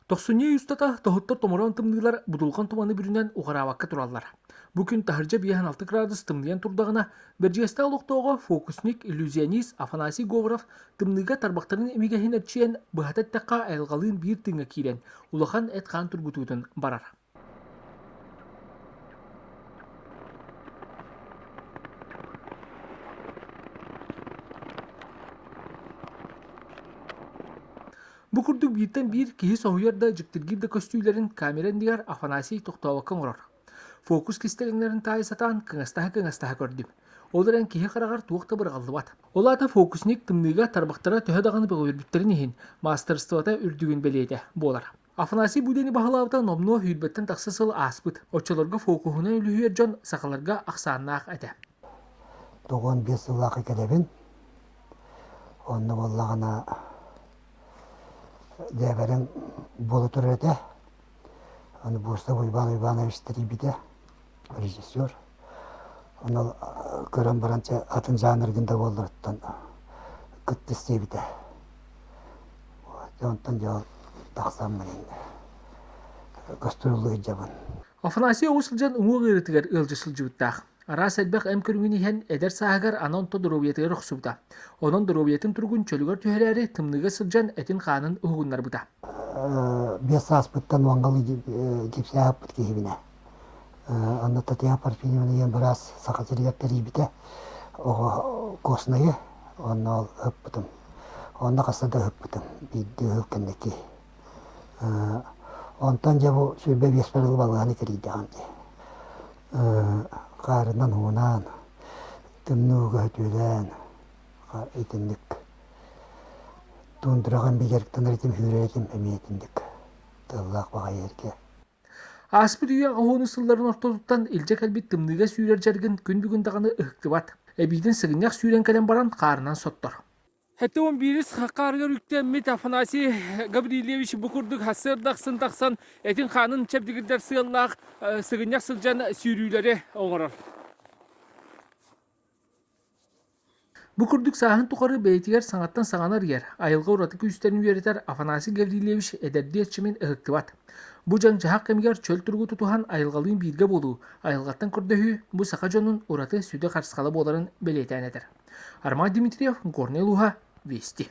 Тохсунньу ый устата тоһуттар томороон тымныылар будулҕан туманы бүрүнэн уҕараабакка тураллар. Бу күн таһырдьа 56 градус тымныйан турдаҕына, Бэрдьигэстээх олохтооҕо фокусник, иллюзионист Афанасий Говоров тымныыга тарбахтарын имигэһин эрчийэн, быһата эттэххэ айылҕалыын биир тыыҥҥа киирэн, улахан эт-хаан тургутуутун барар. Бу курдук бииртэн биир киһи соһуйар да, дьиктиргиир да көстүүлэрин камера иннигэр Афанасий тохтообокко оҥорор. Фокус кистэлэҥнэрин таайа сатаан кыҥастаһа-кыҥастаһа көрдүм. Ол эрэн киһи хараҕар туох да быраҕыллыбат. Ол аата фокусник тымныыга тарбахтара төһө даҕаны бөҕүрбүттэрин иһин, маастарыстыбата үрдүгүн бэлиэтэ буолар. Афанасий Будени баһылаабыта номнуо сүүрбэттэн тахса сыл ааспыт. Оччолорго фокуһунан үлүһүйэр дьон сахаларга ахсааннаах этэ. 95 сыллаахха кэлэбин. Онно буоллаҕына дьээбэрэҥ буола турар этэ. Аны Бурцев Уйбаан Уйбаанович тэрийбитэ, режиссер. Ону көрөн баран чэ атын жанргын да буолларыттан кыттыс диэбитэ. Дьэ онтон дьэ ол тахсаммын гастроллуу сылдьабын. Афанасий оҕус сылдьан уҥуох ыарыытыгар ыалдьа сылдьыбыттаах. Араас элбэх эм көрүҥүн иһэн эдэр сааһыгар аны онто доруобуйатыгар охсубута. Онон доруобуйатын туругун чөлүгэр түһэрээри тымныыга сылдьан этин-хаанын уһугуннарбыта. Биэс сааспыттан уонгалыы гипсээһиппит киһибинэ. Онно Татьяна Парфеньевна диэн быраас Саха сиригэр тэрийбитэ. Оҕо костнайы онно ол ыһыппытым. Онно хаста да ыһыппытым. Биирдэ ыһыл кэнники. Онтон дьэ бу 25 ыл балыыһаны кэрийдэҕим дии. Хаарынан уунаан, тымныыга сөтүөлээн, итинник тундраҕын дьарыктанар этим, сүүрэр этим эмиэ итинник тыаллаах баҕайы эргэ. Ааспыт үйэ аҕыс сылларын ортотуттан илдьэ кэлбит тымныыга сүүрэр дьарыгын күн бүгүн даҕаны ыһыктыбат. Эбиитин сыгынньах сүүрэн кэлэн баран хаарынан соттор. 71 хаарыгар үктэммит Афанасий Гаврильевич бу курдук сарсыарда ахсын тахсан этин-хаанын чэбдигирдэр сыаллаах сыгынньах сылдьан сүүрүүлэри оҥорор. Бу курдук сааһын тухары бэйэтигэр саҥаттан саҥаны арыйар, айылҕа ураты күүстэрин үөрэтэр Афанасий Гаврильевич эдэрдии эрчимин ыһыктыбат. Бу дьаҥ-дьаһах кэмигэр чөл туругу тутуһан айылҕалыын бииргэ буолуу, айылҕаттан көрдөһүү бу саха дьонун ураты сүдү харысхала буоларын бэлиэтээн этэр. Арман Дмитриев, Горнай улууһа, Вести.